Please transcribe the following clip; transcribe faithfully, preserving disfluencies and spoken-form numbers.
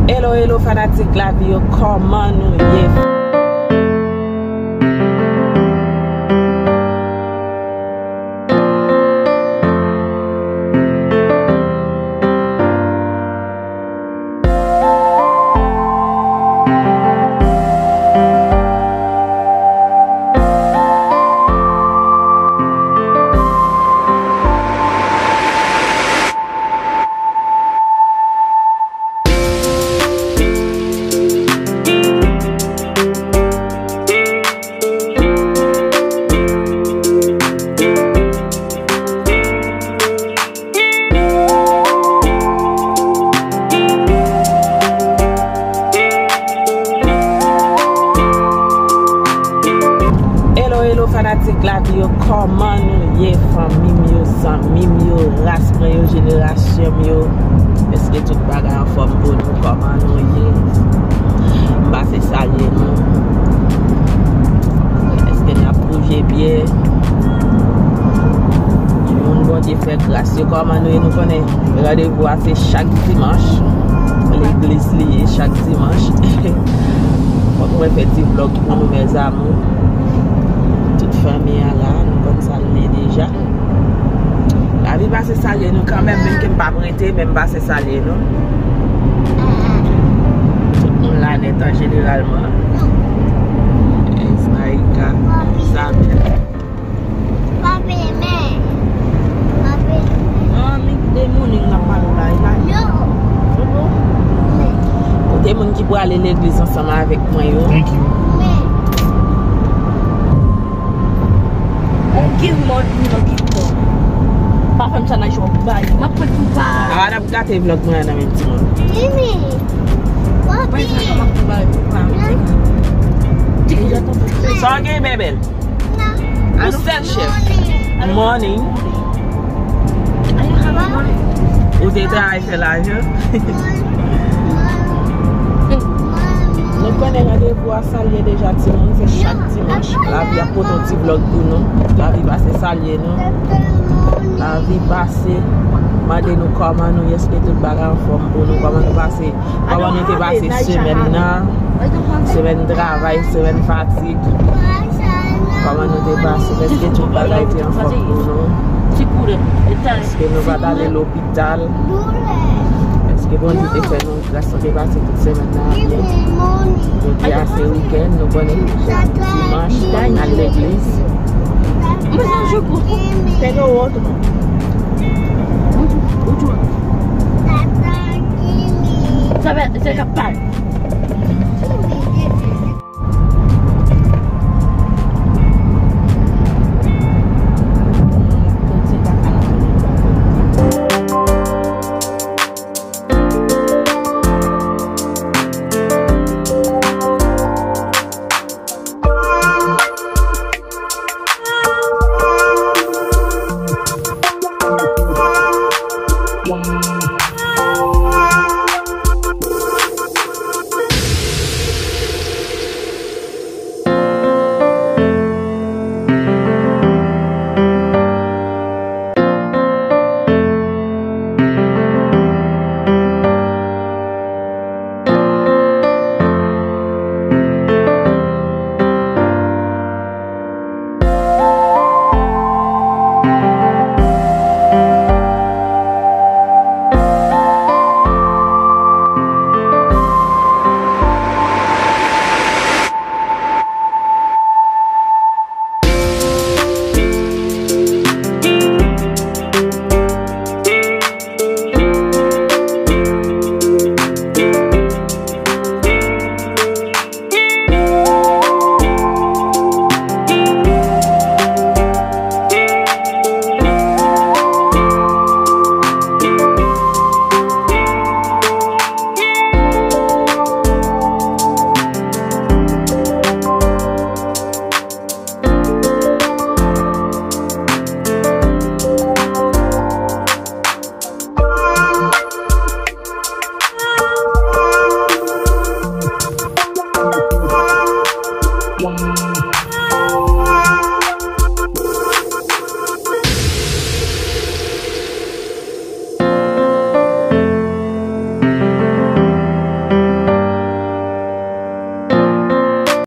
Hello, hello, fanatik lavi yo, kòman nou ye? Hello, hello, fanatik lavi yo, kòman nou ye, fanmi m yo, zanmi m yo, ras mwen yo, jenerasyon m yo? Èske tout bagay anfòm pou nou? Kòman nou ye? M pase salye nou. Èske n ap bouje byen? Moun Bondye fè gras yo, kòman nou ye? Nou konnen randevou a se chak dimanch. Legliz li ye chak dimanch. Fòk mwen fè ti vlòg pou nou, mes amours. Tout fanmi an la, nou konn sa l ye deja. Lavi pase salye nou kanmenm, menm ke m p ap rete, men m pase salye nou. Tout moun la nèt an jeneralman. Esnaika, Isabel. An, mi de moun n ap pale la, la. Kote moun ki prale legliz ansanm avèk mwen yo? Thank you. On ki mòd moun nan ki kò. Pa fè m sa nan jò bay. M ap pran tou pa. A, n ap gate vlòg mwen an nan menm timoun. Mimi. Papi. Sa w gen, bèbèl? Yon sèl chèf. Morning. Ou te travay fè lajan. Nou konnen randevou a sa l ye deja, timoun, se chak dimanch. Lavi ap pote yon ti vlòg pou nou. Lavi pase salye nou. Lavi pase mande nou kòman nou ye, èske tout bagay anfòm pou nou, kòman nou pase, kòman nou te pase semèn nan, semèn travay, semèn fatig. Kòman nou te pase, èske tout bagay te anfòm pou nou? Èske nou pa t ale lopital? Èske Bondye te fè nou gras, nou te pase tout semèn nan byen? Jodi a se wikenn, nou konnen dimanch, n al legliz. Mas é um jogo. Pega o outro, mano. Outro, outro. Sabe, você é capaz.